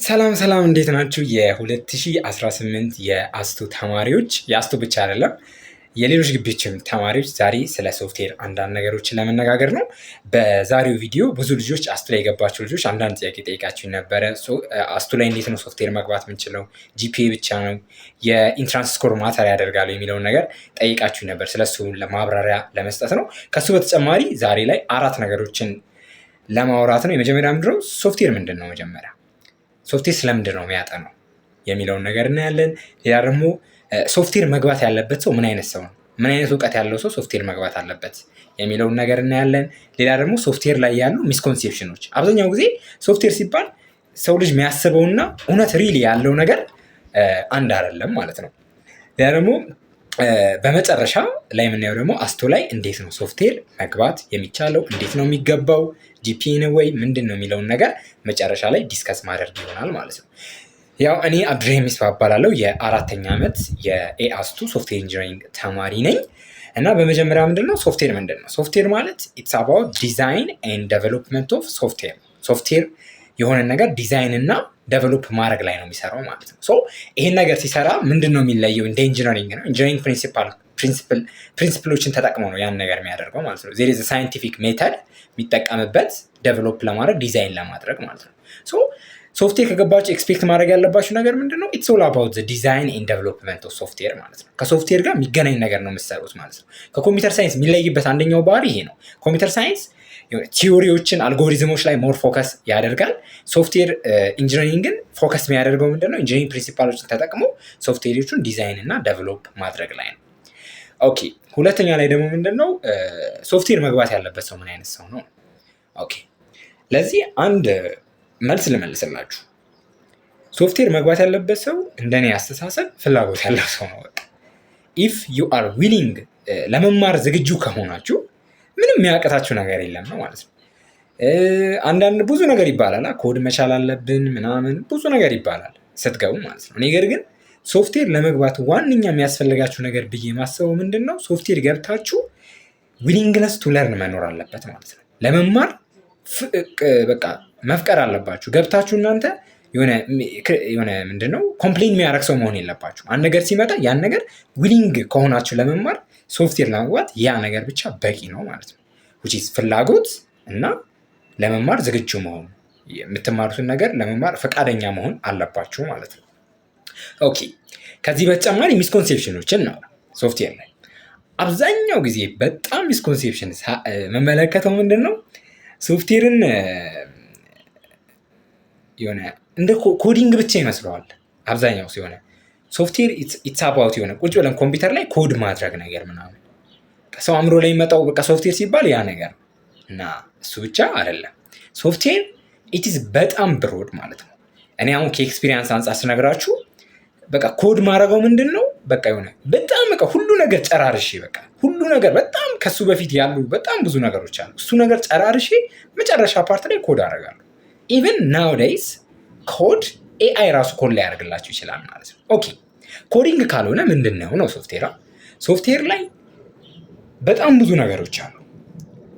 ሰላም ሰላም፣ እንዴት ናችሁ? የ2018 የአስቱ ተማሪዎች፣ የአስቱ ብቻ አይደለም የሌሎች ግቢዎችም ተማሪዎች፣ ዛሬ ስለ ሶፍትዌር አንዳንድ ነገሮችን ለመነጋገር ነው። በዛሬው ቪዲዮ ብዙ ልጆች፣ አስቱ ላይ የገባችሁ ልጆች አንዳንድ ጥያቄ ጠይቃችሁ ነበረ። አስቱ ላይ እንዴት ነው ሶፍትዌር መግባት የምንችለው? GPA ብቻ ነው? የ entrance score matter ያደርጋል የሚለውን ነገር ጠይቃችሁ ነበር። ስለሱ ለማብራሪያ ለመስጠት ነው። ከሱ በተጨማሪ ዛሬ ላይ አራት ነገሮችን ለማውራት ነው። የመጀመሪያ ምንድነው? ሶፍትዌር ምንድን ነው? መጀመሪያ ሶፍትዌር ስለምንድን ነው የሚያጠናው የሚለውን ነገር እናያለን። ሌላ ደግሞ ሶፍትዌር መግባት ያለበት ሰው ምን አይነት ሰው ነው? ምን አይነት እውቀት ያለው ሰው ሶፍትዌር መግባት አለበት የሚለውን ነገር እናያለን። ሌላ ደግሞ ሶፍትዌር ላይ ያሉ misconception ኖች፣ አብዛኛው ጊዜ ሶፍትዌር ሲባል ሰው ልጅ የሚያስበውና እውነት really ያለው ነገር አንድ አይደለም ማለት ነው። ሌላ ደግሞ በመጨረሻ ላይ የምናየው ደግሞ አስቱ ላይ እንዴት ነው ሶፍትዌር መግባት የሚቻለው፣ እንዴት ነው የሚገባው፣ GPA ነው ወይ ምንድን ነው የሚለውን ነገር መጨረሻ ላይ discuss ማድረግ ይሆናል ማለት ነው። ያው እኔ አብዱራሂም ሚስባ እባላለሁ፣ የአራተኛ ዓመት የኤአስቱ software engineering ተማሪ ነኝ። እና በመጀመሪያ ምንድን ነው ሶፍትዌር ምንድን ነው? ሶፍትዌር ማለት it's about design and development of software። ሶፍትዌር የሆነ ነገር ዲዛይን እና develop ማድረግ ላይ ነው የሚሰራው ማለት ነው። So ይሄን ነገር ሲሰራ ምንድን ነው የሚለየው? እንደ engineering ነው። Engineering principle ኦችን ተጠቅሞ ነው ያን ነገር የሚያደርገው ማለት ነው። There is scientific method የሚጠቀምበት develop ለማድረግ፣ ዲዛይን ለማድረግ ማለት ነው። So software ከገባችሁ expect ማድረግ ያለባችሁ ነገር ምንድን ነው? It's all about design and development of software ማለት ነው። ከሶፍትዌር ጋር የሚገናኝ ነገር ነው የምትሰሩት ማለት ነው። ከ computer science የሚለይበት አንደኛው ባህሪ ይሄ ነው። Computer science theory ዎችን፣ algorithm ኦች ላይ more focus ያደርጋል። Software engineering ግን focus የሚያደርገው ምንድን ነው? Engineering principle ኦችን ተጠቅሞ software ኦቹን design እና develop ማድረግ ላይ ነው። Okay፣ ሁለተኛ ላይ ደግሞ ምንድን ነው? ሶፍትዌር መግባት ያለበት ሰው ምን አይነት ሰው ነው? Okay፣ ለዚህ አንድ መልስ ልመልስላችሁ። ሶፍትዌር መግባት ያለበት ሰው እንደኔ አስተሳሰብ ፍላጎት ያለው ሰው ነው። በቃ if you are willing፣ ለመማር ዝግጁ ከሆናችሁ ምንም የሚያቅታችሁ ነገር የለም ነው ማለት ነው። አንዳንድ ብዙ ነገር ይባላል፣ ኮድ መቻል አለብን ምናምን ብዙ ነገር ይባላል ስትገቡ ማለት ነው። ነገር ግን ሶፍትዌር ለመግባት ዋነኛ የሚያስፈልጋችሁ ነገር ብዬ የማስበው ምንድን ነው? ሶፍትዌር ገብታችሁ willingness to learn መኖር አለበት ማለት ነው። ለመማር በቃ መፍቀር አለባችሁ። ገብታችሁ እናንተ የሆነ ምንድን ነው complain የሚያደርግ ሰው መሆን የለባችሁ። አንድ ነገር ሲመጣ ያን ነገር willing ከሆናችሁ ለመማር፣ ሶፍትዌር ለመግባት ያ ነገር ብቻ በቂ ነው ማለት ነው። Which is ፍላጎት እና ለመማር ዝግጁ መሆን፣ የምትማሩትን ነገር ለመማር ፈቃደኛ መሆን አለባችሁ ማለት ነው። Okay፣ ከዚህ በተጨማሪ misconception ኖችን ነው። ሶፍትዌር ላይ አብዛኛው ጊዜ በጣም misconception የምመለከተው ምንድን ነው? ሶፍትዌርን የሆነ እንደ coding ብቻ ይመስለዋል አብዛኛው ሲሆነ። Software it's about የሆነ ቁጭ ብለን ኮምፒውተር ላይ ኮድ ማድረግ ነገር ምናምን፣ ሰው አእምሮ ላይ የሚመጣው በቃ ሶፍትዌር ሲባል ያ ነገር እና እሱ ብቻ አይደለም። Software it's በጣም broad ማለት ነው። እኔ አሁን ከ experience አንጻር ስነግራችሁ በቃ ኮድ ማድረገው ምንድን ነው፣ በቃ የሆነ በጣም በቃ ሁሉ ነገር ጨራርሼ፣ በቃ ሁሉ ነገር በጣም ከሱ በፊት ያሉ በጣም ብዙ ነገሮች አሉ። እሱ ነገር ጨራርሼ መጨረሻ part ላይ ኮድ አደርጋለሁ። Even nowadays code AI ራሱ ኮድ ሊያደርግላችሁ ይችላል ማለት ነው። Okay፣ coding ካልሆነ ምንድን ነው ነው ሶፍትዌር? ሶፍትዌር ላይ በጣም ብዙ ነገሮች አሉ።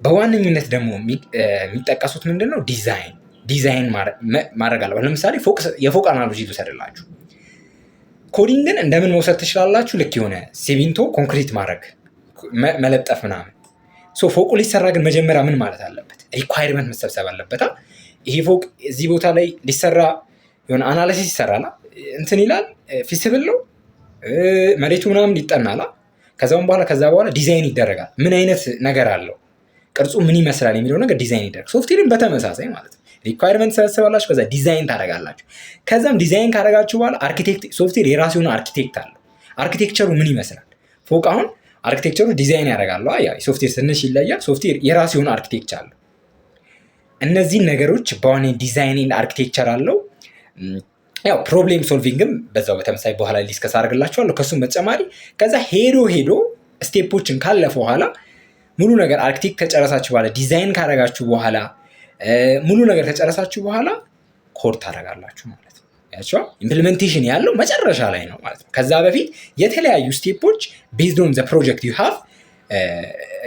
በዋነኝነት ደግሞ የሚጠቀሱት ምንድን ነው? ዲዛይን ማድረግ አለበት። ለምሳሌ የፎቅ analogy ልውሰድላችሁ። Coding ን እንደምን መውሰድ ትችላላችሁ? ልክ የሆነ ሲሚንቶ ኮንክሪት ማድረግ፣ መለጠፍ ምናምን። ፎቁ ሊሰራ ግን መጀመሪያ ምን ማለት አለበት? Requirement መሰብሰብ አለበታ። ይሄ ፎቅ እዚህ ቦታ ላይ ሊሰራ የሆነ analysis ይሰራላ፣ እንትን ይላል፣ feasible ነው መሬቱ ምናምን ይጠናላ። ከዛም በኋላ ከዛ በኋላ ዲዛይን ይደረጋል። ምን አይነት ነገር አለው፣ ቅርጹ ምን ይመስላል የሚለው ነገር ዲዛይን ይደረግ። ሶፍትዌርን በተመሳሳይ ማለት ነው። Requirement ሰበስባላችሁ፣ ከዛ ዲዛይን ታደርጋላችሁ። ከዛም ዲዛይን ካደረጋችሁ በኋላ አርኪቴክት፣ ሶፍትዌር የራሱ የሆነ አርኪቴክት አለው። Architecture ኡ ምን ይመስላል? ፎቅ አሁን architecture ኡ design ያደርጋሉ። ያ ሶፍትዌር ትንሽ ይለያል። ሶፍትዌር የራሱ የሆነ architecture አለው። እነዚህን ነገሮች በዋኔ design architecture አለው። ያው problem solving ም በዛው በተመሳሳይ በኋላ discuss አደርግላችኋለሁ። ከሱም በተጨማሪ ከዛ ሄዶ ሄዶ step ኦችን ካለፈ በኋላ፣ ሙሉ ነገር አርኪቴክት ከጨረሳችሁ በኋላ፣ ዲዛይን ካደረጋችሁ በኋላ፣ ሙሉ ነገር ከጨረሳችሁ በኋላ ኮድ ታደርጋላችሁ ማለት ነው። ያቸው implementation ያለው መጨረሻ ላይ ነው ማለት ነው። ከዛ በፊት የተለያዩ step ኦች based on the project you have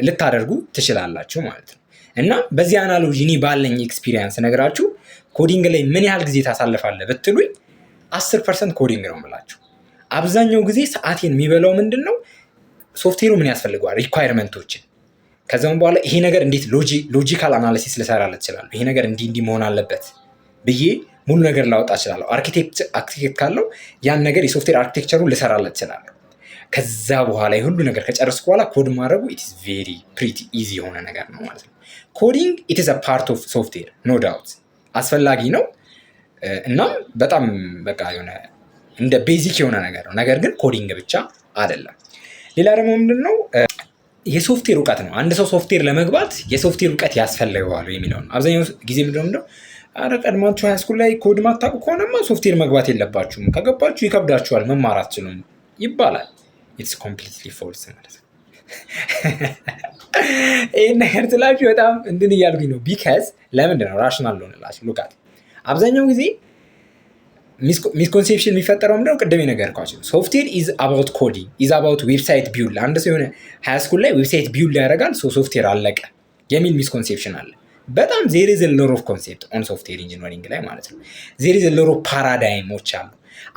ልታደርጉ ትችላላችሁ ማለት ነው። እና በዚህ analogy እኔ ባለኝ experience ነገራችሁ Coding ላይ ምን ያህል ጊዜ ታሳልፋለህ ብትሉኝ 10% coding ነው የምላችሁ። አብዛኛው ጊዜ ሰዓቴን የሚበላው ምንድን ነው? ሶፍትዌሩ ምን ያስፈልገዋል፣ requirement ኦችን፣ ከዛም በኋላ ይሄ ነገር እንዴት logical analysis ልሰራለት እችላለሁ፣ ይሄ ነገር እንዲህ እንዲህ መሆን አለበት ብዬ ሙሉ ነገር ላወጣ እችላለሁ። አርኪቴክት ካለው ያን ነገር የ software architecture ኡን ልሰራለት እችላለሁ። ከዛ በኋላ የሁሉ ነገር ከጨረስኩ በኋላ ኮድ ማድረጉ it's very pretty easy የሆነ ነገር ነው ማለት ነው። Coding, it's part of software, no doubt አስፈላጊ ነው። እናም በጣም በቃ የሆነ እንደ basic የሆነ ነገር ነው። ነገር ግን coding ብቻ አይደለም። ሌላ ደግሞ ምንድን ነው? የሶፍትዌር እውቀት ነው። አንድ ሰው ሶፍትዌር ለመግባት የሶፍትዌር እውቀት ያስፈልገዋል የሚለው ነው። አብዛኛው ጊዜ ምንድነው? አረ ቀድማችሁ high school ላይ ኮድ ማታውቁ ከሆነማ ሶፍትዌር መግባት የለባችሁም፣ ከገባችሁ ይከብዳችኋል፣ መማር አትችሉም ይባላል። It's completely false ማለት ነው። ይህን ነገር ስላችሁ በጣም እንትን እያልኩኝ ነው። Because ለምንድን ነው? Rational ልሆንላችሁ። Look at አብዛኛው ጊዜ misconception የሚፈጠረው ምንድነው? ቅድም የነገርኳቸው software is about coding, is about website build። አንድ ሰው የሆነ high school ላይ website build ያደርጋል፣ ሶፍትዌር አለቀ የሚል misconception አለ። በጣም there is lot of concept on software engineering ላይ ማለት ነው። There is lot of paradigm ኦች አሉ፣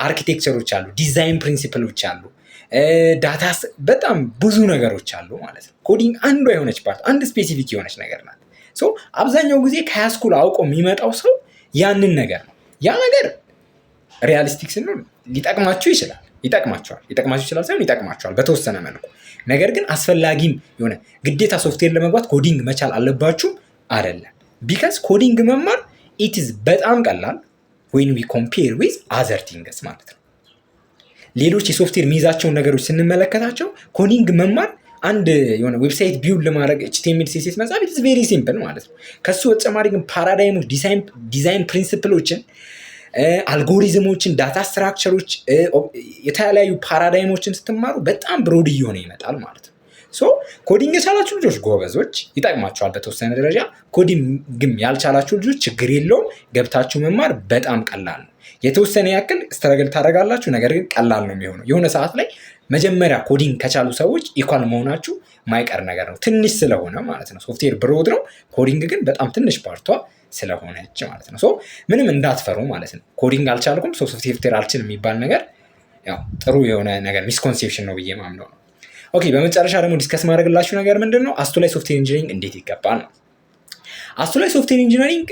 architecture ኦች አሉ፣ design principle ኦች አሉ፣ data፣ በጣም ብዙ ነገሮች አሉ ማለት ነው። Coding አንዷ የሆነች part፣ አንድ specific የሆነች ነገር ናት። So አብዛኛው ጊዜ ከ high school አውቆ የሚመጣው ሰው ያንን ነገር ነው። ያ ነገር realistic ስንሆን ሊጠቅማችሁ ይችላል፣ ይጠቅማችኋል፣ ሊጠቅማችሁ ይችላል ሳይሆን ይጠቅማችኋል በተወሰነ መልኩ። ነገር ግን አስፈላጊም የሆነ ግዴታ ሶፍትዌር ለመግባት coding መቻል አለባችሁ አይደለም። Because coding መማር it's በጣም ቀላል when we compare with other things ማለት ነው። ሌሎች የሶፍትዌር የሚይዛቸውን ነገሮች ስንመለከታቸው coding መማር፣ አንድ የሆነ website build ለማድረግ HTML፣ CSS መጻፍ it's very simple ማለት ነው። ከሱ በተጨማሪ ግን paradigm ኦች፣ design principle ኦችን፣ algorithm ኦችን፣ data structure ኦች፣ የተለያዩ paradigm ኦችን ስትማሩ በጣም broad እየሆነ ይመጣል ማለት ነው። So coding የቻላችሁ ልጆች ጎበዞች፣ ይጠቅማችኋል በተወሰነ ደረጃ። Coding ግን ያልቻላችሁ ልጆች ችግር የለውም፣ ገብታችሁ መማር በጣም ቀላል ነው። የተወሰነ ያክል struggle ታደርጋላችሁ፣ ነገር ግን ቀላል ነው የሚሆነው። የሆነ ሰዓት ላይ መጀመሪያ coding ከቻሉ ሰዎች equal መሆናችሁ ማይቀር ነገር ነው፣ ትንሽ ስለሆነ ማለት ነው። Software broad ነው፣ coding ግን በጣም ትንሽ part ኧ ስለሆነች ማለት ነው። So ምንም እንዳትፈሩ ማለት ነው። Coding አልቻልኩም ሶፍትዌር አልችልም የሚባል ነገር ያው ጥሩ የሆነ ነገር misconception ነው ብዬ ማምነው ነው። Okay፣ በመጨረሻ ደግሞ discuss ማድረግላችሁ ነገር ምንድን ነው? አስቱ ላይ software engineering እንዴት ይገባል ነው። አስቱ ላይ software engineering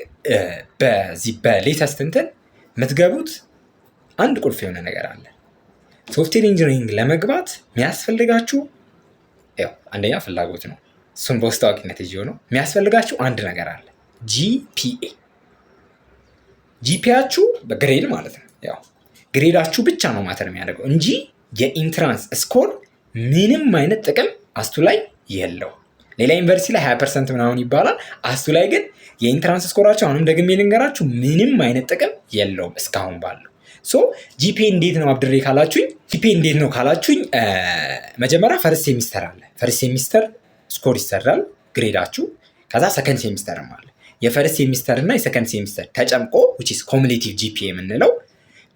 በዚህ በ latest እንትን የምትገቡት አንድ ቁልፍ የሆነ ነገር አለ። Software engineering ለመግባት የሚያስፈልጋችሁ ያው አንደኛ ፍላጎት ነው። እሱን በውስጥ አዋቂነት ይዤው ነው። የሚያስፈልጋችሁ አንድ ነገር አለ፣ GPA። GPA ያችሁ በ grade ማለት ነው። ያው grade ኣችሁ ብቻ ነው matter የሚያደርገው እንጂ የ entrance score ምንም አይነት ጥቅም አስቱ ላይ የለው። ሌላ ዩኒቨርሲቲ ላይ 20% ምናምን ይባላል። አስቱ ላይ ግን የ entrance score ኣቸው፣ አሁንም ደግሜ ልንገራችሁ፣ ምንም አይነት ጥቅም የለውም እስካሁን ባለው። So GPA እንዴት ነው አብድሬ ካላችሁኝ፣ GPA እንዴት ነው ካላችሁኝ፣ መጀመሪያ first semester አለ። First semester score ይሰራል grade ኣችሁ። ከዛ second semester ም አለ። የ first semester እና የ second semester ተጨምቆ which is cumulative GPA የምንለው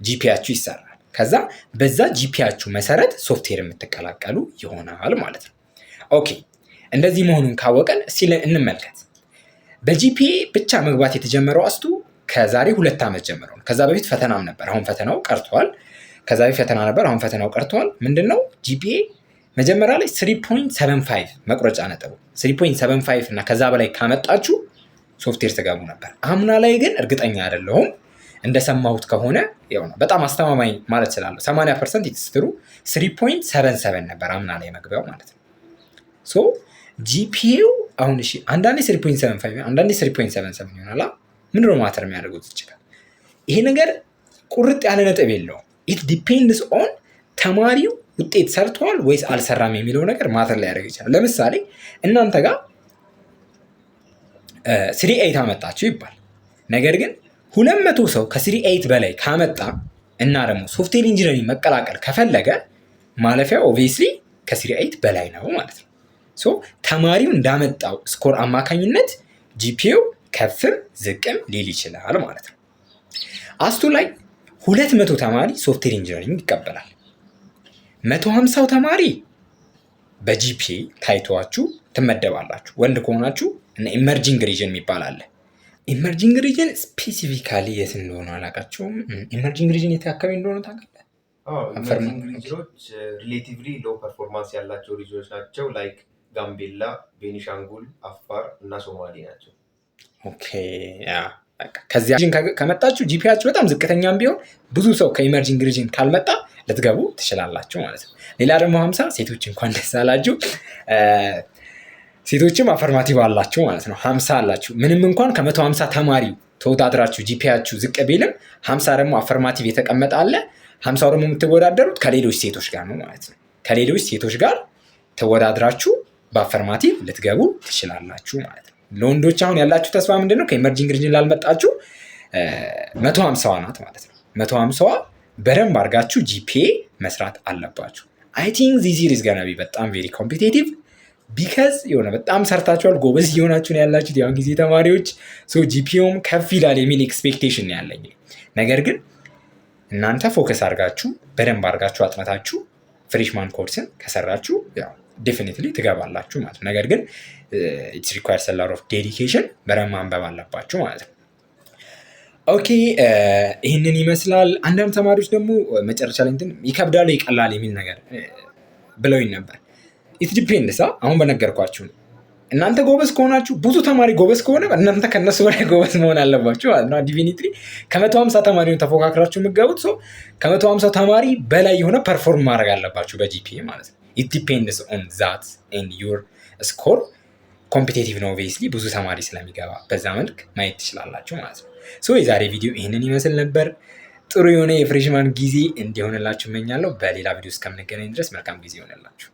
GPA ያችሁ ይሰራል። ከዛ በዛ GPA ያችሁ መሰረት ሶፍትዌር የምትቀላቀሉ ይሆናል ማለት ነው። Okay፣ እንደዚህ መሆኑን ካወቀን እስቲ እንመልከት። በ GPA ብቻ መግባት የተጀመረው አስቱ ከዛሬ 2 ዓመት ጀምሮ ነው። ከዛ በፊት ፈተናም ነበር። አሁን ፈተናው ቀርቷል። ከዛ በፊት ፈተና ነበር። አሁን ፈተናው ቀርቷል። ምንድን ነው? GPA መጀመሪያ ላይ 3.75 መቁረጫ ነጥቡ 3.75 እና ከዛ በላይ ካመጣችሁ ሶፍትዌር ትገቡ ነበር። አምና ላይ ግን እርግጠኛ አይደለሁም፣ እንደሰማሁት ከሆነ ያው ነው፣ በጣም አስተማማኝ ማለት እችላለሁ። 80% it's true፣ 3.77 ነበር አምና ላይ መግቢያው ማለት ነው። So GPA ው አሁን እሺ አንዳንዴ 3.75፣ አንዳንዴ 3.77 ይሆናል። ምንድን ነው matter የሚያደርጉት ይችላል። ይሄ ነገር ቁርጥ ያለ ነጥብ የለውም። It depends on ተማሪው ውጤት ሰርተዋል ወይስ አልሰራም የሚለው ነገር matter ሊያደርግ ይችላል። ለምሳሌ እናንተ ጋር 3.8 አመጣችሁ ይባል፣ ነገር ግን 200 ሰው ከ 3.8 በላይ ካመጣ እና ደግሞ software engineering መቀላቀል ከፈለገ ማለፊያው obviously ከ 3.8 በላይ ነው ማለት ነው። So ተማሪው እንዳመጣው score አማካኝነት GPA ው ከፍም ዝቅም ሊል ይችላል ማለት ነው። አስቱ ላይ 200 ተማሪ software engineering ይቀበላል። 150ው ተማሪ በ GPA ታይቷችሁ ትመደባላችሁ። ወንድ ከሆናችሁ እና emerging region የሚባል አለ። Emerging region specifically የት እንደሆነ አላውቃቸውም። Emerging region የት አካባቢ እንደሆነ ታውቃለህ? Emerging region ኦች relatively low performance ያላቸው region ኦች ናቸው። Like ጋምቤላ፣ ቤኒሻንጉል፣ አፋር እና ሶማሌ ናቸው። Okay, yeah, ከዚያ ከመጣችሁ GPA ያችሁ በጣም ዝቅተኛም ቢሆን ብዙ ሰው ከ emerging region ካልመጣ ልትገቡ ትችላላችሁ ማለት ነው። ሌላ ደግሞ 50 ሴቶች እንኳን ደስ አላችሁ። ሴቶችም affirmative አላችሁ ማለት ነው። 50 አላችሁ። ምንም እንኳን ከ150 ተማሪ ተወዳድራችሁ GPA ያችሁ ዝቅ ቢልም 50 ደግሞ affirmative የተቀመጠ አለ። 50ው ደግሞ የምትወዳደሩት ከሌሎች ሴቶች ጋር ነው ማለት ነው። ከሌሎች ሴቶች ጋር ተወዳድራችሁ በ affirmative ልትገቡ ትችላላችሁ ማለት ነው። ለወንዶች አሁን ያላችሁ ተስፋ ምንድን ነው? ከ emerging region ላልመጣችሁ 150ዋ ናት ማለት ነው። 150ዋ በደንብ አድርጋችሁ GPA መስራት አለባችሁ። I think this year is gonna be በጣም very competitive because የሆነ በጣም ሰርታችኋል፣ ጎበዝ እየሆናችሁ ነው ያላችሁት የአሁን ጊዜ ተማሪዎች። So GPA ውም ከፍ ይላል የሚል expectation ነው ያለኝ። ነገር ግን እናንተ focus አድርጋችሁ በደንብ አድርጋችሁ አጥንታችሁ freshman course ን ከሰራችሁ ያው definitely ትገባላችሁ ማለት ነው። ነገር ግን it's requires a lot of dedication፣ በደንብ ማንበብ አለባችሁ ማለት ነው። Okay, ይህንን ይመስላል። አንዳንድ ተማሪዎች ደግሞ መጨረሻ ላይ እንትን ይከብዳል ይቀላል የሚል ነገር ብለውኝ ነበር። It depends፣ አሁን በነገርኳችሁ ነው። እናንተ ጎበዝ ከሆናችሁ፣ ብዙ ተማሪ ጎበዝ ከሆነ እናንተ ከነሱ በላይ ጎበዝ መሆን አለባችሁ ማለት ነው። Definitely ከ150 ተማሪ ተፎካክራችሁ የምትገቡት ሰው ከ150 ተማሪ በላይ የሆነ perform ማድረግ አለባችሁ በ GPA ማለት ነው። It depends on that and your score። Competitive ነው obviously፣ ብዙ ተማሪ ስለሚገባ በዛ መልክ ማየት ትችላላችሁ ማለት ነው። So የዛሬ ቪዲዮ ይህንን ይመስል ነበር። ጥሩ የሆነ የ freshman ጊዜ እንዲሆንላችሁ እመኛለሁ። በሌላ ቪዲዮ እስከምንገናኝ ድረስ መልካም ጊዜ ይሆንላችሁ።